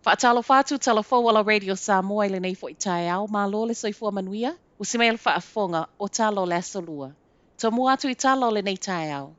Faatalofa atu tala fou a la Radio Samoa i lenei foi taeao, malo le soifua manuia, usi mai le faafofoga o tala o le Aso Lua. Tomua atu i tala o lenei taeao.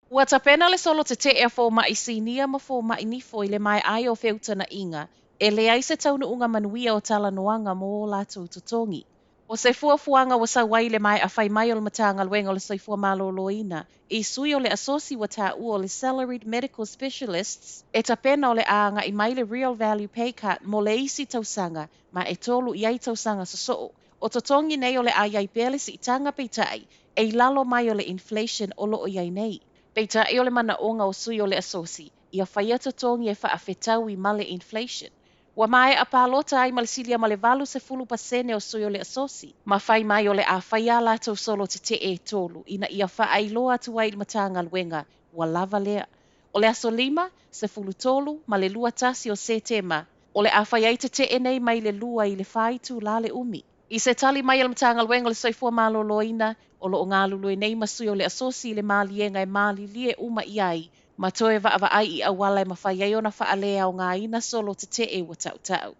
Ua tapena le solo tetee a fomai sinia ma fomai nifo i le maea ai o feutagaiga, e leai se taunuuga manuia o talanoaga mo o latou totogi. O se fuafuaga ua sau ai i le maea fai mai o le Matagaluega o le Soifua Maloloina i sui o le asosi ua taua o le Salaried Medical Specialists e tapena o le a agai mai le Real Value Pay Cut mo le isi tausaga ma e tolu i ai tausaga sosoo. O totogi nei o le a i ai pea le siitaga peitai e i lalo mai o le inflation o lo o i ai nei. Peitai o le manaoga o sui o le asosi ia faia totogi e faafetaui ma le inflation. Ua maea palota ai ma le silia ma le 80% o sui o le asosi, ma fai mai o le a fai a latou solo tetee e tolu ina ia faailoa atu ai i le Matagaluega ua lava lea. O le aso 5, 13 ma le 21 o Setema, o le a fai ai tetee nei mai le 2 i le 4 itulā le umi. I se tali mai a le Matagaluega o le Soifua Maloloina, o lo o galulue nei ma sui o le asosi i le maliega e malilie uma i ai, ma toe vaavaai i auala e mafai ai ona faaleaogaina solo tetee ua tautau.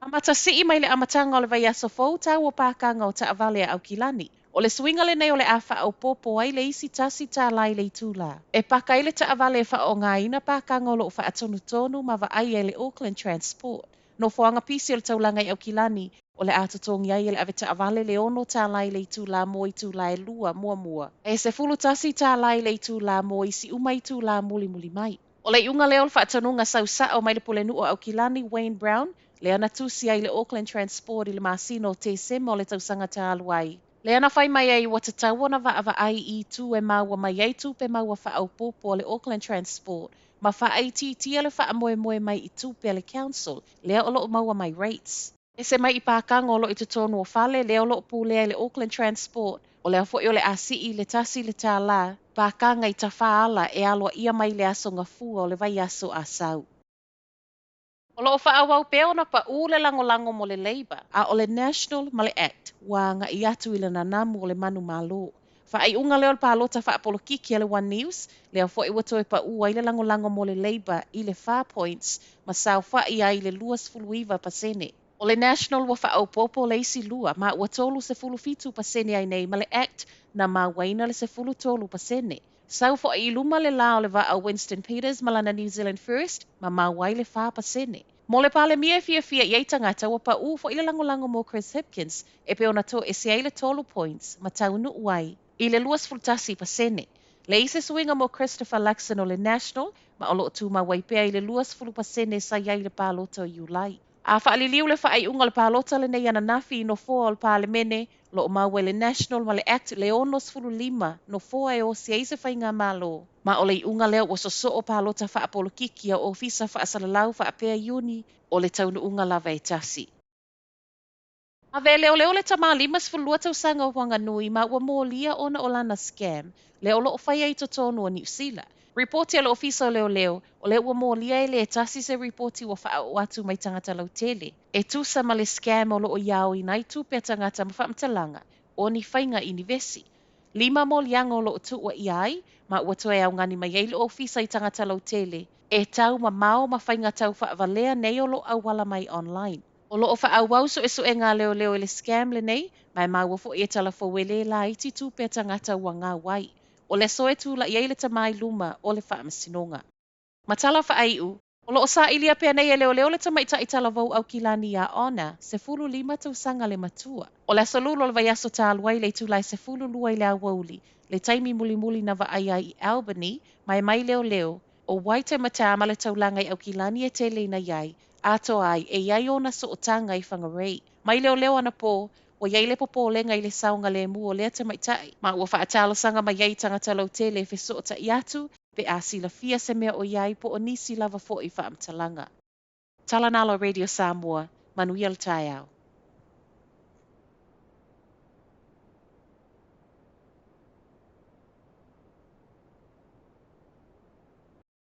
Amata sii mai le amataga o le vaiaso fou tau o pākaga o taavale a Aukilani. O le suiga lenei o le a faaopoopo ai le isi $1 i le itulā. E paka ai le taavale e faaaogaina pākaga o lo o faatonutonu ma vaaia e le Auckland Transport. Nofoaga pisi o le taulaga i Aukilani, o le a totogi ai e le avetaavale le $6 i le itulā mo itulā e lua muamua. E $11 i le itulā mo isi uma itulā mulimuli mai. O le iuga lea o le faatonuga sau sao mai le Pulenuu o Aukilani, Wayne Brown, lea na tusi ai le Auckland Transport i le masina o Tesema o le tausaga talu ai. Lea na fai mai ai ua tatau ona vaavaai i itu e maua mai ai tupe maua faaopoopo a le Auckland Transport ma faaitiitia le faamoemoe mai i tupe a le Council lea o lo o maua mai rates. Ese mai i pākaga o lo o i totonu o fale lea o lo o pulea e le Auckland Transport, o lea foi o le a sii i le $1 pākaga i tafaala e aloaia mai le aso gafua o le vaiaso a sau. O lo o faaauau pea ona paū le lagolago mo le Labour, a o le National ma le Act ua agai atu i le nanamu o le manumalo. Faaiuga lea o le palota faapolokiki a le One News, lea foi ua toe paū ai le lagolago mo le Labour i le 4 points ma saofai ai i le 29%. O le National ua faaopoopo le isi lua ma ua 37% ai nei ma le Act na mauaina le 13%. Sau foi i luma le la o le vaa o Winston Peters ma lana New Zealand First ma maua ai le 4%. Mo le Palemia e fiafia i ai tagata ua paū foi le lagolago mo Chris Hipkins e pei ona toese ai le 3 points ma taunuu ai i le 21%. Leai se suiga mo Christopher Luxon o le National ma o lo o tumau ai pea i le 20% sa i ai i le palota o Iulai. A faaliliu le faaiuga o le palota lenei ananafi i nofoa o le Palemene, o lo o maua e le National ma le Act le 65 nofoa e osi ai se faigamalo. Ma o le iuga lea ua sosoo palota faapolokiki a ofisa faasalalau faapea Iuni o le taunuuga lava e tasi. Ave e leoleo le tama 52 tausaga o Wanganui ma ua molia ona o lana scam lea o lo o faia i totonu o Niu Sila. Ripoti a le Ofisa o Leoleo, o lea ua molia e le tasi se ripoti ua faaoo atu mai tagata lautele e tusa ma le scam o lo o aoina ai tupe a tagata ma faamatalaga o ni faiga inivesi. Lima moliaga o lo o tuuaia ai, ma ua toe augani mai ai le ofisa i tagata lautele e tau mamao ma faiga tau faavalea nei o lo o auala mai online. O lo o faaauau suesuega a leoleo i le scam lenei, ma e maua foi e tala fou e le laiti tupe a tagata ua gau ai. O le aso e tulai ai le tama i luma o le faamasinoga. Ma tala faaiu, o lo o sailia pea nei e leoleo le tamaitai talavou Aukilani ia Honor, 15 tausaga le matua. O le aso Lulu o le vaiaso talu ai le itula e 12 i le aoauli, le taimi mulimuli na vaaia ai i Albany, ma e mai leoleo, o Waitematā ma le taulaga i Aukilani e tele ina i ai, atoa ai e i ai ona sootaga i Whangarei. Mai leoleo anapo, ua i ai le popolega i le saogalemu o lea tamaitai, ma ua faatalosaga mai ai i tagata lautele e fesootai atu pe a silafia se mea o i ai po o nisi lava foi faamatalaga. Tala Nalo Radio Samoa, manuia le taeao.